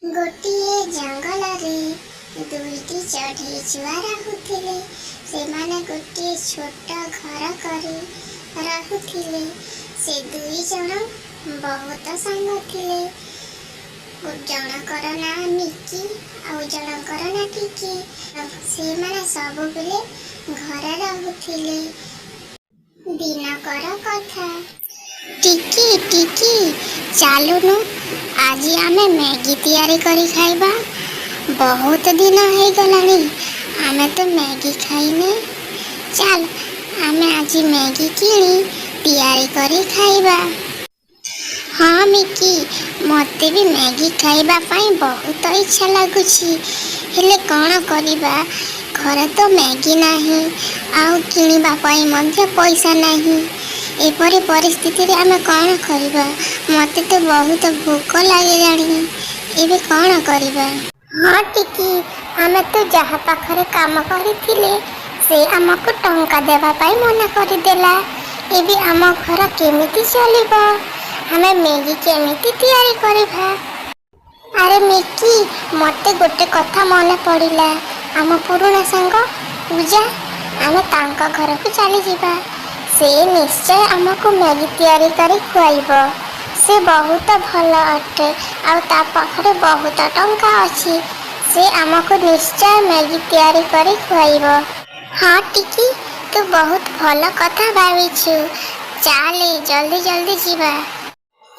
ଗୋଟିଏ ଜଙ୍ଗଲରେ ଦୁଇଟି ଚଢ଼େଇ ଛୁଆ ରହୁଥିଲେ। ସେମାନେ ଗୋଟିଏ ଛୋଟ ଘର କରି ରହୁଥିଲେ। ସେ ଦୁଇ ଜଣ ବହୁତ ସାଙ୍ଗ ଥିଲେ। ଜଣଙ୍କର ନାଁ ମିକି ଆଉ ଜଣଙ୍କର ନାଁ ଟିକି। ସେମାନେ ସବୁବେଳେ ଘରେ ରହୁଥିଲେ। ଦିନକର କଥା। ଟିକି, ଟିକି, ଚାଲୁନୁ, ଆଜି ଆମେ ମ୍ୟାଗି ତିଆରି କରି ଖାଇବା। ବହୁତ ଦିନ ହେଇଗଲାଣି, ଆମେ ତ ମ୍ୟାଗି ଖାଇନେ। ଚାଲ, ଆମେ ଆଜି ମ୍ୟାଗି କିଣି ତିଆରି କରି ଖାଇବା। ହଁ ମିକି, ମୋତେ ବି ମ୍ୟାଗି ଖାଇବା ପାଇଁ ବହୁତ ଇଚ୍ଛା ଲାଗୁଛି। ହେଲେ କ'ଣ କରିବା? ଘରେ ତ ମ୍ୟାଗି ନାହିଁ ଆଉ କିଣିବା ପାଇଁ ମଧ୍ୟ ପଇସା ନାହିଁ। ଏପରି ପରିସ୍ଥିତିରେ ଆମେ କ'ଣ କରିବା? ମୋତେ ତ ବହୁତ ଭୋକ ଲାଗିଲାଣି। ଏବେ କ'ଣ କରିବା? ହଁ ଟିକି, ଆମେ ତ ଯାହା ପାଖରେ କାମ କରିଥିଲେ, ସେ ଆମକୁ ଟଙ୍କା ଦେବା ପାଇଁ ମନା କରିଦେଲା। ଏବେ ଆମ ଘର କେମିତି ଚଳିବ? ଆମେ ମ୍ୟାଗି କେମିତି ତିଆରି କରିବା? ଆରେ ମିକି, ମୋତେ ଗୋଟେ କଥା ମନେ ପଡ଼ିଲା। ଆମ ପୁରୁଣା ସାଙ୍ଗ ପୂଜା, ଆମେ ତାଙ୍କ ଘରକୁ ଚାଲିଯିବା। ସେ ନିଶ୍ଚୟ ଆମକୁ ମ୍ୟାଗି ତିଆରି କରି ଖୁଆଇବ। ସେ ବହୁତ ଭଲ ଅଟେ ଆଉ ତା ପାଖରେ ବହୁତ ଟଙ୍କା ଅଛି। ସେ ଆମକୁ ନିଶ୍ଚୟ ମ୍ୟାଗି ତିଆରି କରି ଖୁଆଇବ। ହଁ ଟିକି, ତୁ ବହୁତ ଭଲ କଥା ଭାବିଛୁ। ଚାଲେ, ଜଲ୍ଦି ଜଲ୍ଦି ଯିବା।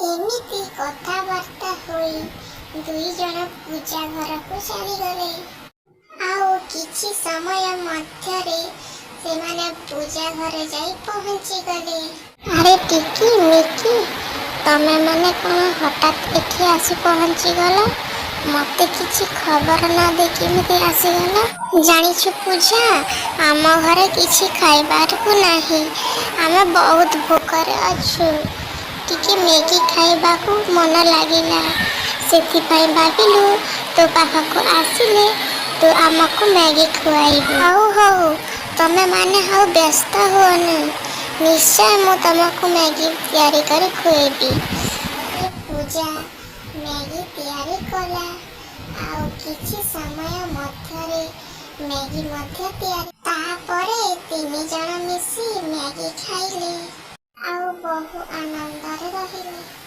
ଏମିତି କଥାବାର୍ତ୍ତା ହୋଇ ଦୁଇ ଜଣ ପୂଜା ଘରକୁ ଚାଲିଗଲେ। ଆଉ କିଛି ସମୟ ମଧ୍ୟରେ ସେମାନେ ପୂଜା ଘରେ ଯାଇ ପହଞ୍ଚିଗଲେ। ଆରେ ଟିକି, ମିକି, ତମେ ମାନେ କ'ଣ ହଠାତ୍ ଏଠି ଆସି ପହଞ୍ଚିଗଲ? ମୋତେ କିଛି ଖବର ନ ଦେଇ କେମିତି ଆସିଗଲ? ଜାଣିଛୁ ପୂଜା, ଆମ ଘରେ କିଛି ଖାଇବାକୁ ନାହିଁ। ଆମେ ବହୁତ ଭୋକରେ ଅଛୁ। ଟିକେ ମ୍ୟାଗି ଖାଇବାକୁ ମନ ଲାଗିଲା। ସେଥିପାଇଁ ଭାବିଲୁ ତୋ ପାଖକୁ ଆସିଲେ ତୁ ଆମକୁ ମ୍ୟାଗି ଖୁଆଇବୁ। ହଉ ହଉ, ତମେ ମାନେ ଆଉ ବ୍ୟସ୍ତ ହୁଅନି। ନିଶ୍ଚୟ ମୁଁ ତମକୁ ମ୍ୟାଗି ତିଆରି କରି ଖୁଆଇବି। ପୂଜା ମ୍ୟାଗି ତିଆରି କଲା ଆଉ କିଛି ସମୟ ମଧ୍ୟରେ ମ୍ୟାଗି ମଧ୍ୟ ତିଆରି। ତାପରେ ତିନି ଜଣ ମିଶି ମ୍ୟାଗି ଖାଇଲେ ଆଉ ବହୁ ଆନନ୍ଦରେ ରହିଲେ।